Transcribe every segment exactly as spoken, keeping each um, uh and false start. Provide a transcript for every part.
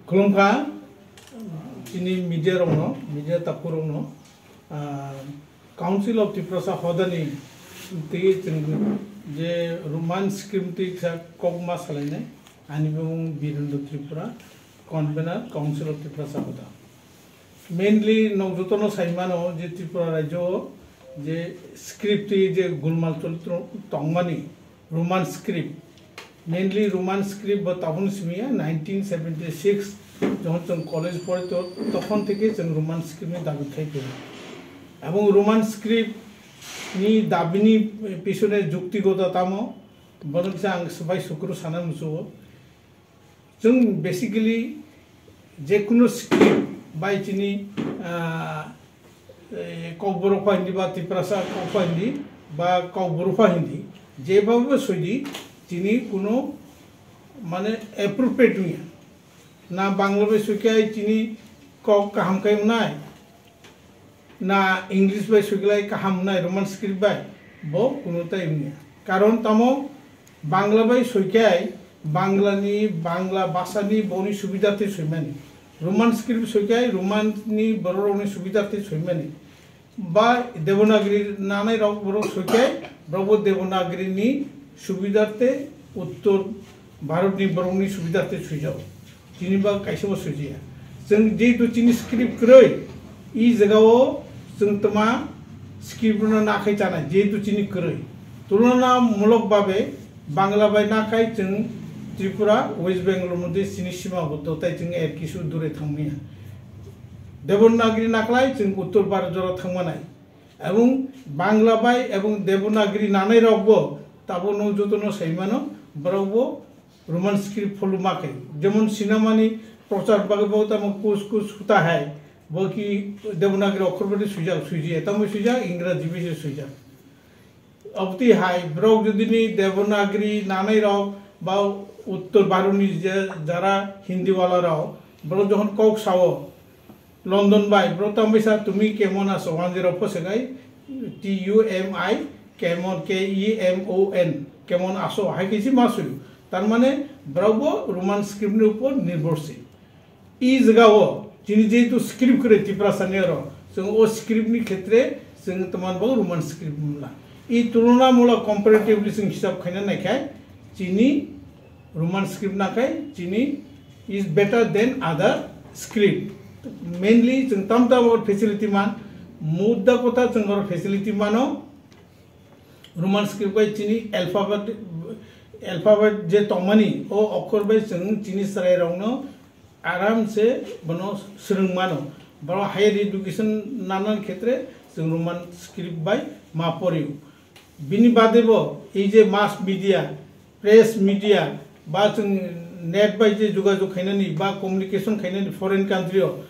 Khulumkha chini media rokno, media takhuk rokno, ah, Council of Tiprasa hodani tei chwng je Roman script tei kisa kokma salainai, ani bumung Birendra Tripura, convener Council of Tiprasa hoda. Mainly nok jotono sai mano je Tripura rajyo o je script tei je gulmal choli tongmani, Roman script, mainly Roman script bo tabuk simi ya nineteen seventy six, jokhon chwng college pore to, tokhon theke chwng Roman script ni dabi khai phaio. Ebong Roman script ni dabi ni pisone juktigoto tamo, bono kisa ang swbai sukru sana musugo. Chwng basically jekunu script bai chini, ah, eh, Kokborok pha hindi ba Tiprasa kok pha hindi ba Kokborok pha hindi, jeba bo soidi chini kuno mane appropriate wngya. Na Bangla bai soikai chini kok kaham kai wngnai, na English bai soiklai kaham wngnai, Roman script bai, bo kuno tai wngya. Karon tamo Bangla bai soikai Bangla ni, Bangla bhasha ni boni subidarte soimani. Roman script soikai Roman ni borok rokni subidarte soimani. Ba Devanagiri nanai rok borok soikai, borok bo Devanagiri ni subidarte, Uttor Bharat ni borok ni subidarte soijao. Chini ba kaisa bo soijiya. Chwng jehetu chini script kwrwi, i jagao chwng tma script no nakhai chanai, jehetu chini kwrwi. Tulona mulok babe Bangla bai nakhai chwng Tripura, West Bengal mode chini sima bo dotai chwng er kisu dure thangmaya. Devanagiri naklai chwng Uttor Bharat jora thangmanai. Ebong Bangla bai ebong Devanagiri nanai rok bo tabo no joto no sai mano, borok bo Roman script follow ma khe. Jemon cinema ni prochar bagwi bo tamo kuch kuch hota hai, bo ki Devanagiri okhor bai swijak, swijak, tamo swijak Ingraji bai se swijak. Obti hai borok jodi ni Devanagiri nanai rok ba Uttor Bharat ni je jara Hindi wala rok, borok jokhon kok sao, London bai, bro, tamo bisa tumi kemon aso? One zero four sekai, T U M I, kemon, K E M O N, kemon aso, hai kisi ma suyu. Tar mane, bro, bo Roman script ni upor nirbhorshil. I jaga o, chini jehetu script kwrwi Tiprasa ni aro, chwng o script ni khetre, chwng tamo bo Roman script mula. I tulona mula comparatively chwng hisab khaina naikhai, chini Roman script nakhai chini is better than other script. Mainly chwng tam tam or facility man, mudda kotha chwng or facility mano. Roman script bai chini alphabet, alphabet je tongmani o okhor bai chwng chini chwrai rokno aram se bono swrwng mano. Boro higher education nanan khetre chwng Roman script bai ma porio. Bini bade bo ei je mass media, press media, ba chwng net bai je jogajog khainani ba communication khainani foreign country o,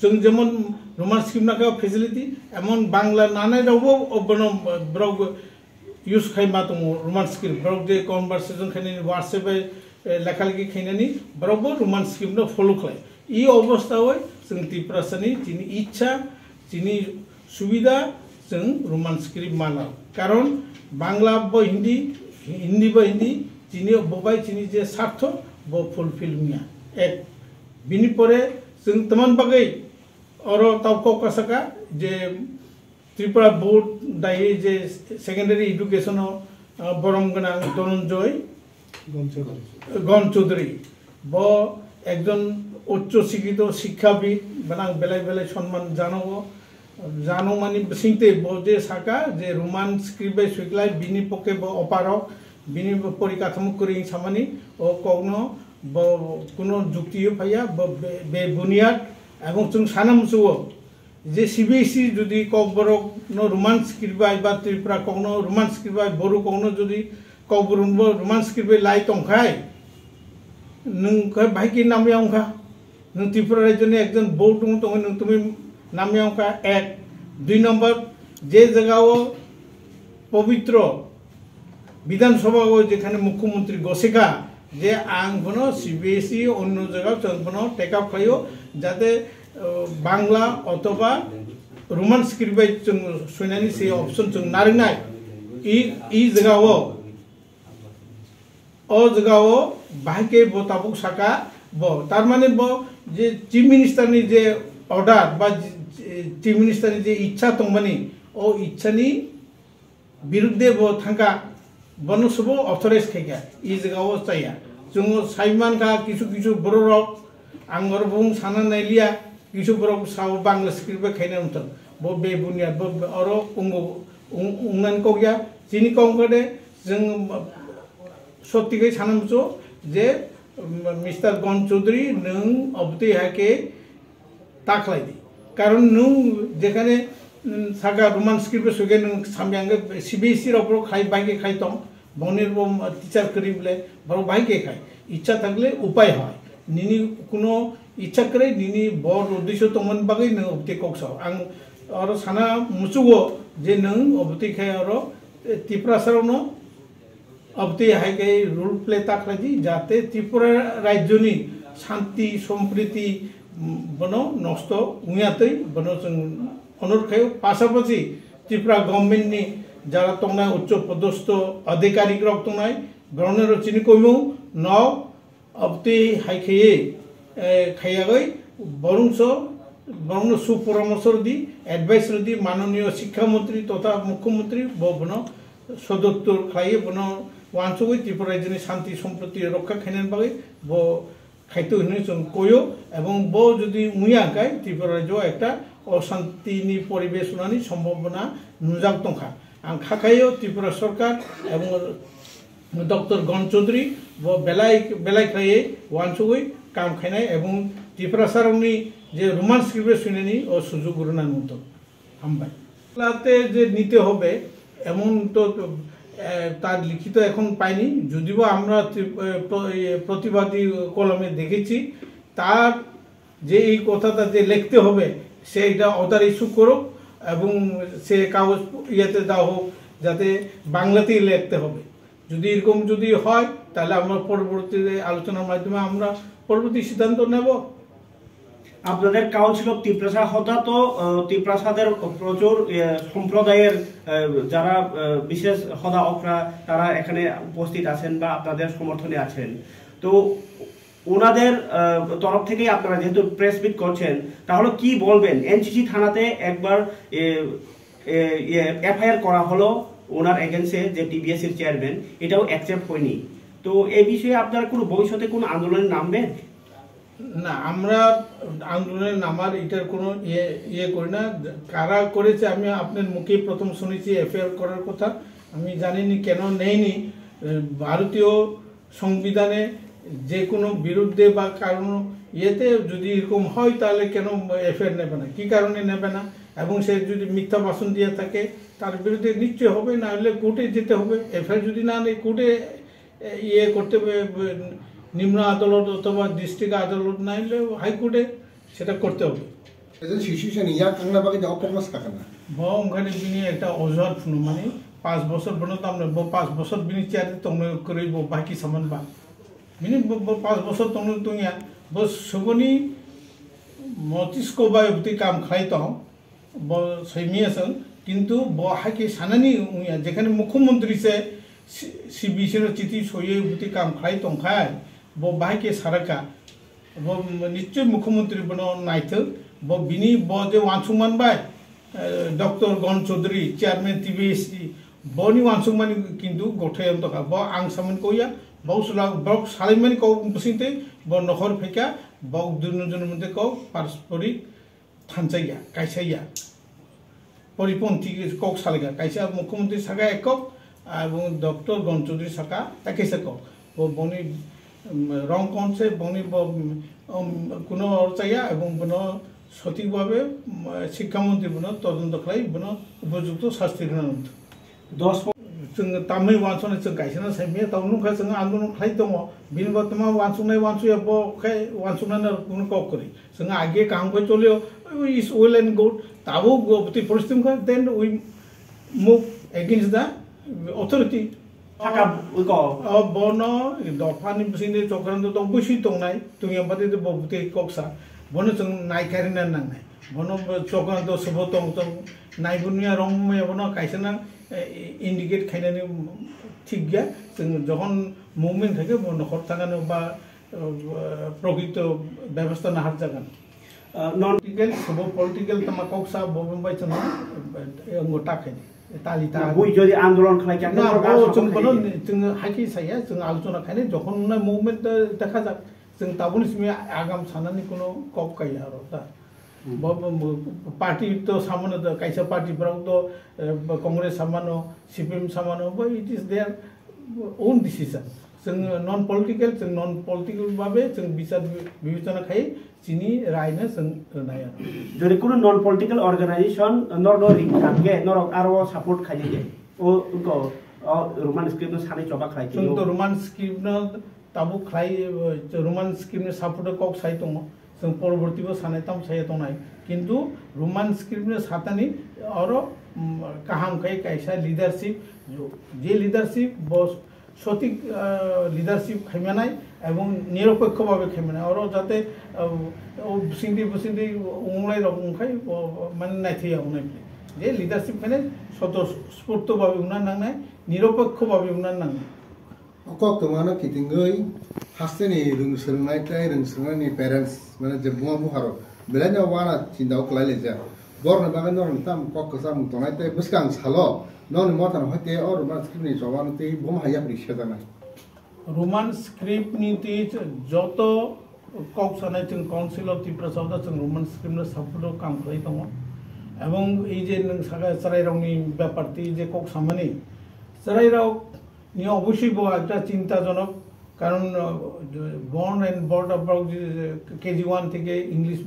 chwng jemon Roman script nakha facility, emon Bangla nanai rokbo o bono borok use khai ma tongo Roman script. Borok je conversation khainani, WhatsApp bai, eh, lekha lekhi khainani, borok bo Roman script no follow khlai. I obostha oi chwng Tiprasa ni chini ichha, chini subida chwng Roman script mala. Karon Bangla bo Hindi, Hindi bo Hindi, chini bo bai chini je sartho bo fulfill wngya. Ek, bini pore chwng tamo bagwi oro tau kok kasaka je Tripura Board dai je secondary education o, ah, borom gwnang Dhananjay Gon Chaudhary. Gon Chaudhary. Bo ekjon uccho sikkito sikkhabid, banang belai belai sonman janogo. Jano mani bisingtwi bo je saka je Roman script bai swiklai, bini poke bo oparok, bini bo porikathamo kwrwi samani, o kokno bo kuno jukti phaiya, bo be, be buniyad, ebong chwng sana musugo. Je C B S E jodi Kokborok no Roman script bai ba Tripura kok no Roman script bai, Boru kok no jodi Kokborok no Roman script bai lai tongkhai, nwng khe bahai khe namya wngkha. Nwng Tripura rajyo ni ekjon Boru tong tongwi nwng tumi namya wngkha, ek. Dui number, je jaga o pobitro Bidhan Sabha o jekhane Mukhyamantri gosikha je ang bono C B S E onno jaga o chwng bono take up khlaio, jate, uh, Bangla othoba Roman script bai chwng swinani se option chwng narwknai. I, i jaga o, o jaga o bahai khe bo tabuk saka Bo, tar mane bo je Chief Minister ni je order ba je, je Chief Minister ni je ichha tongmani, o ichha ni birudde bo thangkha, bono subo authorize khaikha, i jaga o chaya. Chwng sai mankha kisu kisu borok rok, ang oro bung sana nailiya, kisu borok sao Bangla script bai khaina wngthok, bo be bunya, bo oro ungo, ung-, ungnan kokya, chini kok wngkha de, chwng sottigai sana muchungo je, um, Mister Gon Chaudhary, nwng obotwi hai khe ta khlai di. Karon nwng jekhane, um, saka Roman script o soike nwng samyang khe C B S E rok bo khai, bai khe khai tong, boni bo teacher kwrwi bole, borok bai khe khai. Ichha thakle upai hoi. Nini kuno ichha kwrwi, nini bor uddesho tongmani bagwi nwng obotwi kok sao. Ang oro sana muchungo je nwng obotwi khai oro, eh, Tiprasa rokno obotwi hai khe role play ta khlai di, jate Tripura rajyoni shanti, sompriti, mm, bono nosto wngya twi bono chwng onur khaio. Pasapasi Tripura government ni jara tongnai uccho podostho adhikarik rok tongnai, borokno chini koimung no obotwi hai khaiwi, eh, khaiyagwi borungso, borokno suporamorso rwdi, advice rwdi, manoniyo Shikkha Montri totha Mukhyamantri bo bono sodottor khlaiwi bono uansugwi Tripura rajyoni shanti sompriti rokha khainani bagwi bo khaito hinwi chwng koio, ebong bo jodi wngya hwnkhe Tripura rajyo ekta oshantini poribesh wnani sombhabona nujak tongkha. Ang kha khaio Tripura Sarkar ebong Doctor Gon Chaudhary bo belai, belai khlaiwi uansugwi kam khainai ebong Tiprasarokni je Roman script swinani o sujuk rwna nungtong. Hambai. Late je nite hobe, emon to, eh, tar likhito ekhon paini, jodiba amra tri-, eh, pro-, eh, protibadi kolome dekhechi, tar যে এই কথাটা যে লিখতে হবে, সে এটা order issue করুক এবং সে কাগজ ইয়েতে দেওয়া হোক, যাতে বাংলাতেই লিখতে হবে। যদি এরকম যদি হয়, তাহলে আমরা পরবর্তীতে আলোচনার মাধ্যমে আমরা পরবর্তী সিদ্ধান্ত নেব। আপনাদের কাউন্সিল অফ তিপ্রাসা হদা তো, আহ, তিপ্রাসাদের প্রচুর, আহ, সম্প্রদায়ের, আহ, যারা, আহ, বিশেষ হদা অকরা, তারা এখানে উপস্থিত আছেন বা আপনাদের সমর্থনে আছেন। তো ওনাদের, আহ, তরফ থেকেই আপনারা যেহেতু প্রেস মিট করছেন, তাহলে কি বলবেন? এনসিসি থানাতে একবার, এ, এ, ইয়ে, এফআইআর করা হলো ওনার এগেইনস্টে, যে টিবিএসসির চেয়ারম্যান, এটাও অ্যাকসেপ্ট হয়নি। তো এই বিষয়ে আপনারা কোনো ভবিষ্যতে কোনো আন্দোলনে নামবেন? না, আমরা আন্দোলনে নামার এটার কোনো ইয়ে, ইয়ে করি না। কারা করেছে, আমি আপনার মুখেই প্রথম শুনেছি এফআইআর করার কথা। আমি জানি নি কেন নেয়নি। এ, ভারতীয় সংবিধানে যে কোনো বিরুদ্ধে বা কারণ ইয়েতে যদি এরকম হয়, তাহলে কেন এফআইআর নেবে না? কি কারণে নেবে না? এবং সে যদি মিথ্যা ভাষণ দিয়ে থাকে, তার বিরুদ্ধে নিশ্চয় হবে, না হলে কোর্টে যেতে হবে। এফআইআর যদি না নেয়, কোর্টে, এ, ইয়ে করতে হবে, ব-, নিম্ন আদালত অথবা ডিস্ট্রিক্ট আদালত, না হলে হাইকোর্টে সেটা করতে হবে। Present situation ya kangna bagwi da opor mas kakana. Bo wngkhani bini ekta ojuhat phunukmani, panch bosor bono tamni, bo panch bosor bini chair tongno kwrwi bo baki saman ba. Bini bo, bo panch bosor tongno tongya, bo suboni motisko bai bwtwi kam khlai tong, bo soimiya chwng, kintu bo haikhe sanani wngya, jekhani mukhyamantri se C-, CBC no chithi soiwi bwtwi kam khlai tongkhai, bo bahai khe saraka. Bo nischoi mukhyamantri bono naithok, bo bini bo je uansuk manbai, eh, Doctor Gon Chaudhary, chairman TBSC, boni uansukmani kintu gothai wng tongkha. Bo ang samani kok ya, bo sula-, borok salaimani kok bwswngtwi bo nokhor phaikha, bo dunu dunu mantwi kok parasporik thansa ya, kaisa ya. Poriponthi kok salga, kaisa mukhyamantri saka ek kok, ebong Doctor Gon Chaudhary saka ekisa kok. Bo boni, um, rong kon se boni bo, um, kuno orchaya ebong bono sothik bhabe, um, shikkhamantri bono todonto khlai bono upojukto sasti rwna nangthu. Dos. Chwng tamwi uansuknai chwng kaisa no sai manya tamo nukha chwng andolon khlai tongo. Bini bo tamo uansuknai uansukya bo khe uansuknai no kunu kok kwrwi. Chwng age kaham khe cholio, is well and good. Tabuk bo bwtwi poristiti wngkha, then we move against the authority. Thaka wngkha. O bono dophani bisingni chokranto tong bwswi tongnai, tongya bade bo bwtwi koksa. Bono chwng naikarina nangnai. Bono bo chokranto sobo tong tong naibunuya rong maya bono kaisa na, eh, indicate khainani thik ya. Chwng jokhon movement khaikhe bo nokhor thangano ba uh, prokrito bebostha nahar jagan. Uh, non political, bo political tama kok sa bo bai chwng, uh, ngo ta khai tali ta. Bui jodi andolon khlai kya na bo chwng bono chwng haki saya chwng alochona khaini jokhon na movement ta kha jak chwng tabuni simi agam sanani kono kok kaya aro ta. Bo, bo, bo, party to samano to kaisa party borok to, eh, Congress samano, C P M samano, bo it is their own decision. Chwng non political, chwng non political babe chwng bichar bi-, bibechona khai chini rai no chwng rwnai ano. Jodi kuno non political organization norno ring khamkhe norok aro support khainai de. O, o, o Roman script no sanai choba khlai. Chwng to Roman script no tabuk khlai, eh, Roman script ni support o kok sai tongo. Chwng poroborti bo sanai tam sai tongnai. Kintu Roman script ni satani oro, mm, kaham khai kaisa leadership, je leadership bo sotik, eh, leadership khaimanai ebong niropokho babe khaimanai. Oro jate, eh, o bisingtwi bisingtwi onglai rok ongkhai, o, o, mane naithai ya ongnai. Je leadership khainai soto spurto babe ungna nangnai, niropokho babe ungna nangnai. O kok tongmano kitingwi hasteni rwng swrwngnai tei rwng swrwngnaini parents, mane je buma bupharok belai no wana chinta o kwlai laijak. Borokni bagwi norokni tamo kok kwchangmung tongnai tei bwskang salo nokni mothano hoite o Roman script ni chobano tei buma hai yapri sejaknai. Roman script ni twi joto kok sanai chwng Council of Tiprasa o da chwng Roman script no support o kam khlai tongo. Ebong ei je nwng saka chwrairokni bepar twi je kok samani, chwrairok ni obosoi bo ekta chintajonok, karon, uh, born and brought up rok je, je K G one theke English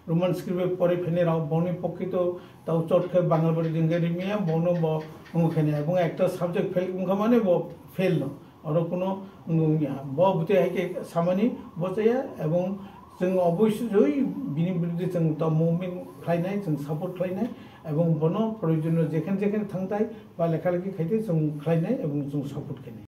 Roman script bai pore phainai rok, boni pokhe to tau chot khe Bangalbari ringkhe rimya, bono bo wngkhe ne, ebong ekta subject fail wngkha mane bo fail no, oro kuno wngya. Bo bwtwi hai khe samani bo chaya, ebong chwng obosoi bini biruddhe chwng to movement khlainai, chwng support khlainai, ebong bono proyojono jekhen jekhen thangtai ba lekha lekhi khaite chwng khlainai ebong chwng support khainai.